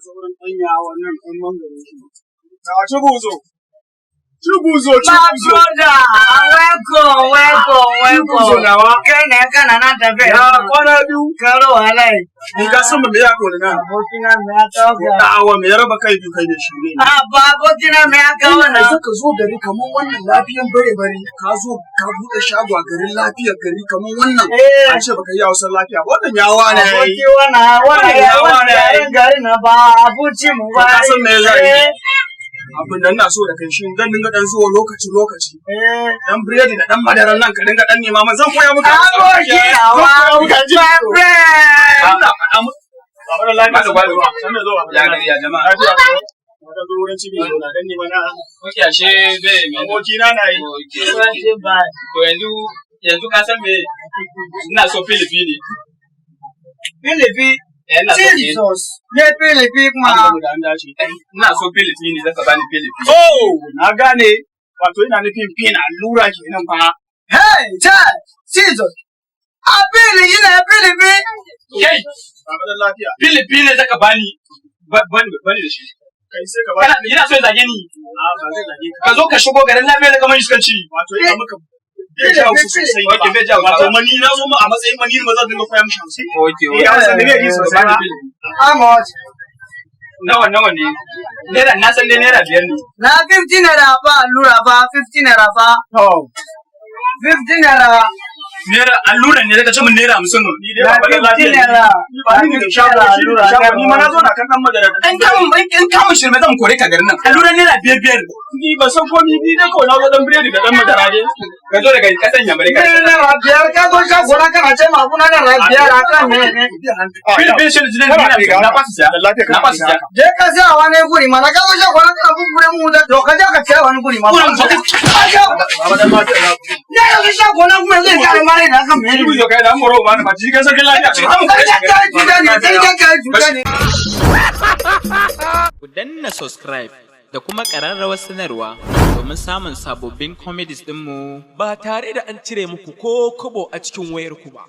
Sauran ɗanya wannan ɗan mangoro shi. Ga Chibuzo. Chibuzo, My Chibuzo. brother, welcome, welcome, Chibuzo welcome. nawa. Kai ne kana nan tafiya. Ya kwana biyu. Karo walai. Ni ka san me ya kore na. Abokina me ya kawo ka? Da'awa me ya raba kai biyu kai da shi ne. Abba, abokina me ya kawo Kai na? zaka zo gari kamar wannan lafiyan bare bare, ka zo ka buɗe shago a garin lafiyar gari kamar wannan. Eh. An ce baka yi Hausar lafiya ba, wannan yawa ne ai. Aboki wannan wannan Wannan ya yawa wannan ne ai. yaren gari na ba abuci mu ba. Ka san me za a yi? Eh, Abin da ina so da kai shi zan dinga dan zuwa lokaci lokaci. eh. Dan biredi da dan madaran nan ka dinga dan nema ma, zan koya maka Hausa. Aboki Zan nawa. koya maka ji. My friend. Allah faɗa mu. Baba da lafiya. Malam Gwalo. San da zuwa. Ya gari, ya jama'a? Lafiya. Na zo wurin cibi na dan nema na. Ok, ashe bai mai. Aboki na na yi. Ok. Bye. To yanzu ka san me? Ina so Filifi ne. Filipi. Eh, ina so eh. Jesus. Ne Filipi An kuma. gamu da an dace. Ina so Filifi ne, zaka bani Filifi. Oh, na gane. Wato ina nufin pin allura kenan fa. Hey, child. Jesus. A Fili ina Filipi. Kai, Baba da lafiya. Filifi ne zaka bani. Bani da shi. Kai sai ka ba. Kana yana so ya zage ni. A ba zai zage ka. Ka zo ka shigo garin lafiya da kamar iskanci. Wato ina maka bai ji Hausa sosai ba. Ok, bai ji Hausa Wato ba. mani na zo ma a matsayin mani ma zan dinga koya mishi Hausa. Ok, Eh, Hausa ne bai ji sosai ba. How much? Nawa nawa ne? Naira, na san dai ₦5 ne. Na 50 naira fa allura fa, 50 naira fa. To, 50 naira. Naira alluran ne zaka ce min ₦50. Ni dai Na baba da 50 lafiya. naira. Ni ba ni da shago, shi ne da shago. Ni ma na zo na kan dan madara. In kamun shirme zan kore ka garin nan. Alluran ₦5-5. Ni ba san komi, ni dai kawai na zo dan biredi da dan madara ne. Ka zo daga kasan Yamurai ka. ₦5 ka zo shago na kana ce ma abuna ₦5 akan me ne? Filifin shi ne na fasa siya. Na fasa siya. Je ka siya wani guri mana, ka zo shago na kana bubure mu da to ka je ka siya wani guri mana. Kuran zo. Baba dan lafiya. Ne ka shago na kuma zai kare mare na kan me ne? Zo kai da moro ba na ba ji kan sarkin lafiya. Kai ka kai cuta ne, kai ka kai cuta ne. Ku danna subscribe da kuma ƙararrawar sanarwa domin samun sababbin comedies ɗinmu. Ba tare da an cire muku ko kobo a cikin wayarku ba.